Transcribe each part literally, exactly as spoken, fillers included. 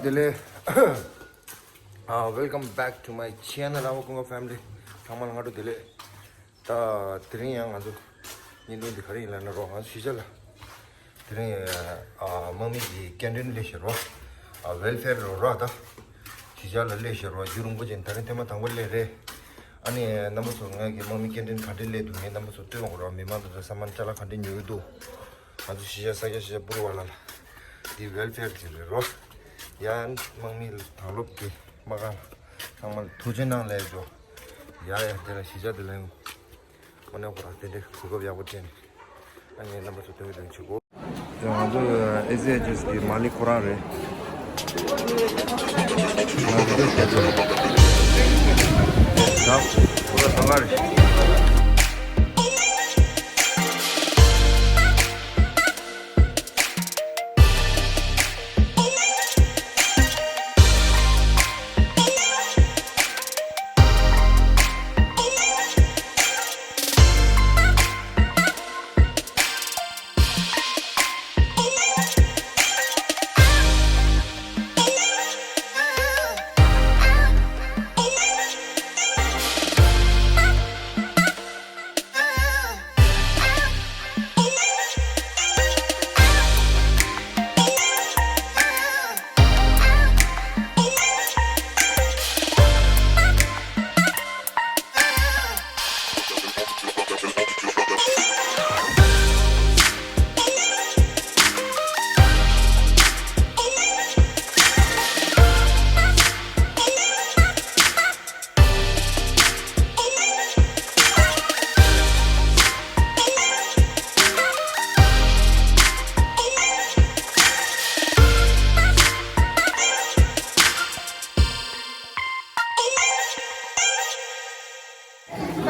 དེ་ལས། ཨ། Welcome back to my channel, our Konga family. ཚང་མ་ལ་སྔ་དྲོ་བདེ་ལེགས། ད་དེ་རིང་ཡང་ང་ཚོ་བརྙན་ཐུང་འདི་ག་རེ་ཡིན་ལབ་ན་རོ། ང་ཚོ་གཞིས་ཆགས་ལ་དེ་རིང་ཨ་དམག་མི་གི་སྐྱེལ་འདྲེན་སླེབས་ཤག་རོ། ཨ་ཝེལ་ཕེར་རོ་ར། ད་གཞིས་ཆགས་ལ་སླེབས་ཤག་རོ། རྒྱུན་རིང་པོ་ཅིག་ད་རིང་ཐེངས་མ་དང་པོ་སླེབས་རེད། ཨ་ནི་རྣམ་པ་ཚོ་ང་གི་དམག་མི་སྐྱེལ་འདྲེན་ག་འདྲས་སླེབས་འདུག་ངས་རྣམ་པ་ཚོ་སྟོན་དགོས་རོ། མི་མང་དེ་ཚོ་ས་མན་ཅ་ལག་ག་འདྲས་ཉོ་གི་འདུག་ང་ཚོ་གཞིས་ཆགས་ས་སྐྱ་གཞིས་ཆགས་པུ་རུ་ཝ་ལ་ལ། འདི་ཝེལ་ཕེར་གྱི་རེད་རོ། ཡ། དམག་མི་དང་སློབ་ཀྱི་དམག་སྒར་ཚང་མ་ལ་ཐུགས་རྗེ་གནང་ལབ་འཇོ། ཡ་ཡ། དེ་ལ་གཞིས་ཆགས་དེ་ལ་ཡོང་། དངོས་གནས་ཁོ་རང་དེ་འདྲའི་གོ་སྐབས་ཡག་པོ་སྤྲད་ནས། ཨ། ངས་རྣམ་པ་ཚོ་སྟོན་གི་འདུག་བྱེད་གོ། ང་ཚོ་ཨེ་ཟི་ཨེ་ཇེན་སི་གི་མ་ལི་ཁོ་རང་རེད། ང་ཚོ་ཤ་ཚ། ད་ཁོ་རང་ཚང་མ་རེད།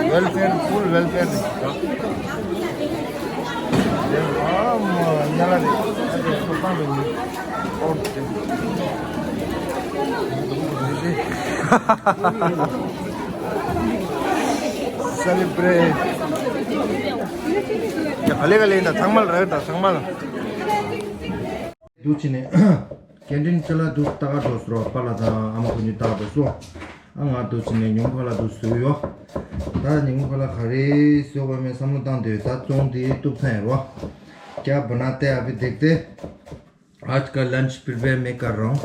ཝེལ་ཕེར། ཕུལ་ཝེལ་ཕེར་རེད། ཨ་མ་ཉ་ལ་རེད། ཨ་དེ་སོ་སང་རེད། ཨོ་དེ། སེ་ལི་བྷི་རེཊ། ཡ། ག་ལེ་ག་ལེ་ཡིན་ད། ཚང་མ་ལ་རག་ད། ཚང་མ་ལ། འདུག་བྱས་ནས་སྐྱེལ་འདྲེན་ཅ་ལག་འདུག་ལྟ་ག་འགྲོ་སོང་རོ། པཱ་ལགས་དང་ཨ་མ་ཁོ་གཉིས་ལྟ་ག་འགྲོ་སོང་། ཨ། ང་འདུག་བྱས་ནས་ཉིན་མོ་ཁ་ལག་འདུག་བཟོས་ཡོད། ད་ཉིན་མོ་ཁ་ལག་ག་རེ་བཟོ་དགོས་མེད་བསམ་བློ་བཏང་དུས། ད་བཙོང་དེ་གཏུབ་ཚར་ཡོད་རོ། क्या बनाते हैं अभी देखते हैं। आज का लंच प्रिपेयर मैं कर रहा हूँ।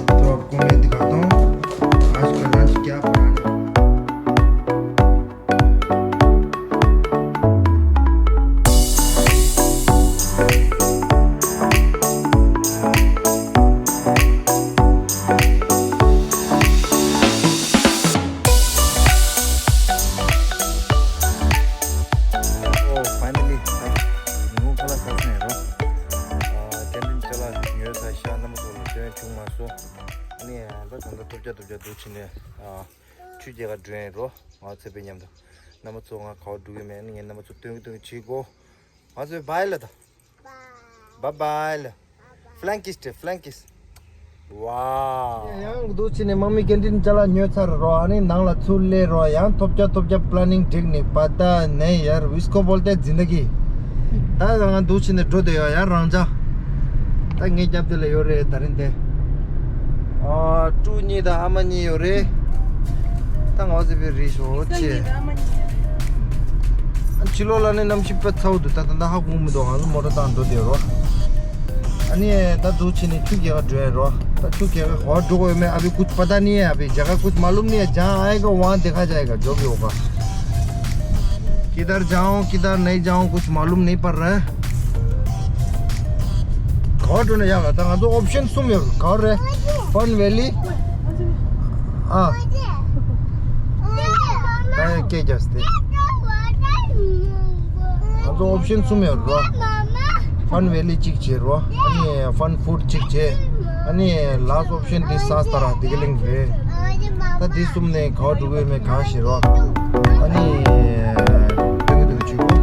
तो आपको मैं दिखाता हूँ आज का लंच क्या बनाने वाला हूँ। ཨོ། ཕའི་ནལ་ལི། ད་ཉིན་མོ་ཁ་ལག་ཟ་ཚར་ཡོད་རོ། ཨ། སྐྱེལ་འདྲེན་ཅ་ལག་ཉོས་ཚར་ཤག་རྣམ་པ་ཚོ་ལ་སྟོན་བྱུང་མ་སོང་། ཨ་ནི་ད་ད་ལྟ་ཐོབ་རྒྱ་ཐོབ་རྒྱ་འདུག་བྱས་ནས། ཨ། ཆུ་རྐྱལ་ག་འགྲོ་ཡིན་རོ། ང་ཚོ་པའི་མཉམ་དུ། རྣམ་པ་ཚོ་ང་ག་པར་འགྲོ་གི་མེད། ཨ་ནི་ངས་རྣམ་པ་ཚོ་སྟོན་གི་སྟོན་གི་བྱེད་གོ། ང་ཚོ་བྷའི་ལ་ད། བྷའི་བྷའི་ལ། ཕ་ལན་ཀིས་ཏེ། ཕ་ལན་ཀིས། ཝའོ། ཡང་འདུག་བྱས་ནས་དམག་མི་སྐྱེལ་འདྲེན་ཅ་ལག་ཉོས་ཚར་རོ། ཨ་ནི་ནང་ལ་ཚུར་སླེབས་རོ། ཡང་ཐོབ་རྒྱ་ཐོབ་རྒྱ་པ་ལ་ནིང་བསྒྲིགས་ནས། པ་ད་ནེ་ཡར་བིས་ཀོ་བོལ་ཏེ་ཛིན་ད་གི། ད་ང་འདུག་བྱས་ནས་འགྲོ་བསྡད་ཡོད། ཡང་རང་འཇགས། ད་ངའི་རྒྱབ་དེ་ལ་ཡོད་རེད་ད་རིང་དེ། ཨ། ཕྲུ་གུ་གཉིས་དང་ཨ་མ་གཉིས་ཡོད་རེད། ད་ང་ཚོ་པའི་རེད་ཤོག་ཅེ། ཕྱི་ལོགས་ལ་ནི་གནམ་གཤིས་དཔེ་ཚ་བོ་འདུག་ད་ད་ད་ཧ་གོ་མི་འདུག་ང་ཚོ་མོ་ཊ་བཏང་འགྲོ་བསྡད་རོ། ཨ་ནི་ད་འདུག་བྱས་ནས་ཆུ་རྐྱལ་ག་འགྲོ་ཡ་རོ། ད་ཆུ་རྐྱལ་ག་ག་པར་འགྲོ་དགོས་ཡོད་མེད། अभी कुछ पता नहीं है। अभी जगह कुछ मालूम नहीं है। जहाँ आएगा वहाँ देखा जाएगा जो भी होगा। किधर जाऊँ किधर नहीं जाऊँ कुछ मालूम नहीं पड़ रहा है। ག་པར་འགྲོ་ན་ཡག་ག་ད་ང་ཚོ་ཨོབ་ཤན་གསུམ་ཡོད། ག་པར་རེད། ཕན་ཝེ་ལི། ཨ། ད་ཡང་སྐད་རྒྱག་སྟེ། ང་ཚོ་ཨོབ་ཤན་གསུམ་ཡོད་རོ། ཕན་ཝེ་ལི་གཅིག་བྱེད་རོ། ཨ་ནི་ཕན་ཕུཌ་གཅིག་བྱེད། ཨ་ནི་ལཱསྟ་ཨོབ་ཤན་དེ་ས་སྟ་ར་དེ་ག་ལིང་རེད། ད་དེ་གསུམ་ནས་ག་པར་འགྲོ་གི་ཡོད་མེད་ག་ཤེས་རོ། ཨ་ནི་སྟོན་གི་འདུག་བྱེད་གོ།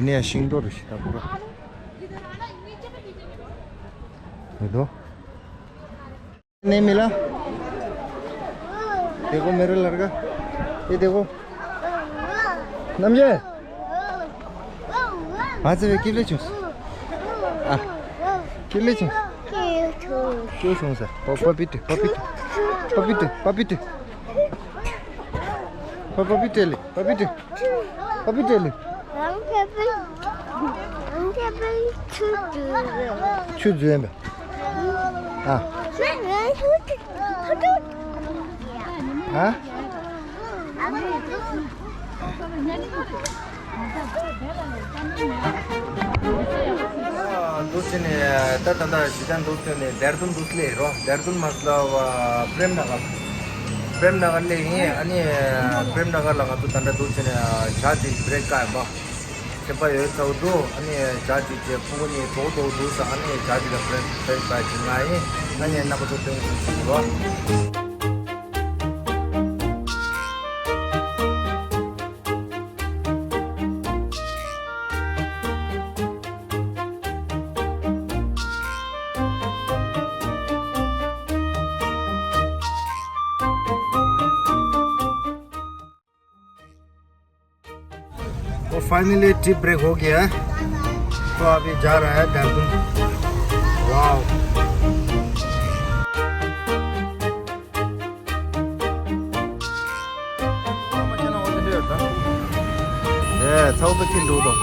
ནས་ཤིང་རྡོ་རུ་ཞིག་ད་པུ་ར། ཡོད་དོ། नहीं मिला। देखो मेरा लड़का, ये देखो। नमजे। हाँ से किले चूस। आ, किले चूस। क्यों चूस है? पपीटे, पपीटे, पपीटे, पपीटे। पपीटे ले, पपीटे। पपीटे ले। ཆུ་འཛུལ་ཡིན་པས། ཨ། ཨ། འདུག་བྱས་ནས་ད་ད་ལྟ་གཞིས་ཆགས་འདུག་བྱས་ནས་ལྡེར་ལྡུན་འདུག་སླེབས་རོ། ལྡེར་ལྡུན་མ་སླེབས་པ་པྲེམ་ན་གར། པྲེམ་ན་གར་སླེབས་ཡིན། ཨ་ནི་པྲེམ་ན་གར་ལ་ང་ཚོ་ད་ལྟ་འདུག་བྱས་ནས་ཇ་ཅིག་བྷི་རེག་བཀག་ཡིན་པ། ཁྱད་པར་ཡོད་ཚ་བོ་འདུག་ཨ་ནི་ཇ་ཅིག་བྱས་ཕྲུ་གུ་གཉིས་དོག་དོག་འདུག་ས། ཨ་ནི་ཇ་ཅིག་ལ་པྲེམ་པྲེམ་བཀག་ཅིག་ང་ཡིན། ཨ་ནི་རྣམ་པ་ཚོ་སྟོན་གྱི་འདུག་རོ། तो फाइनली टी ब्रेक हो गया है, तो अभी जा रहा है देहरादून। वाओ। ཨེ། ཚ་བོ་པེ་ཁྱིམ་འགྲོ་དང་།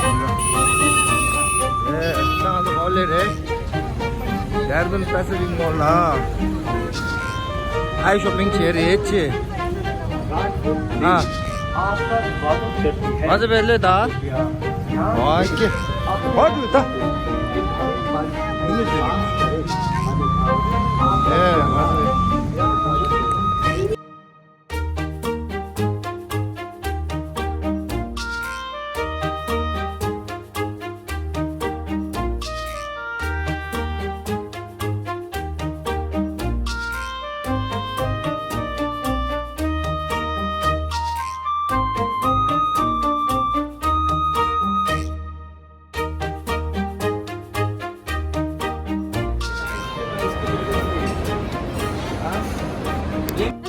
ཨེ། ད་ང་ཚོ་ཨོ་ལེ་རེད། ལྡེར་ལྡུན་པེ་སི་ཕིག་མོལ་ལ་ཨའི་ཤོ་པིང་བྱས་རེད་ཅེ། ཨ། ང་ཚོ་བེ་ལེ་ད། ཨོ་ཁེ། ཨོ་ཁེ་ད། ཨེ། ང་ཚོ།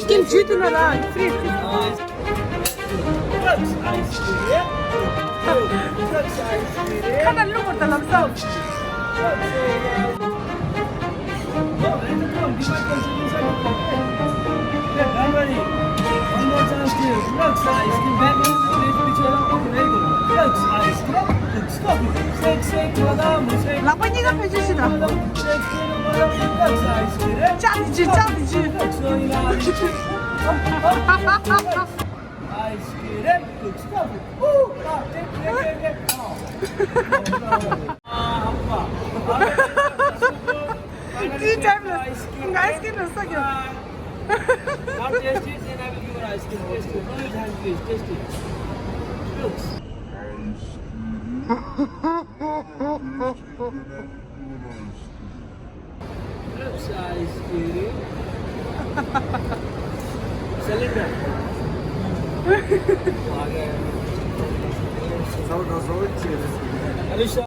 Kim juice na la, free, free. Kana lu ko talam sa. One more chance, dear. Looks ice cream. Back in the place, picture of very good. Looks ice cream. Looks coffee. Shake, shake, madam, shake. ལག་པ་གཉིས་ཀ་ཕན་ཆད་ཞིག་དང་། Shake, shake, madam, looks ice cream. ལྕགས་འདི་ཅི། ལྕགས་འདི་ཅི། Looks so nice. Ice cream. Looks coffee. Ooh, ah, take, take, take, take. Oh. Tea time. Ice cream. Ice cream is so good. Now taste it, then I will give you ice cream. Taste it. Roll your hand, please. Taste it. Looks. Looks ice cream. Cylinder. आ गया। Are you sure?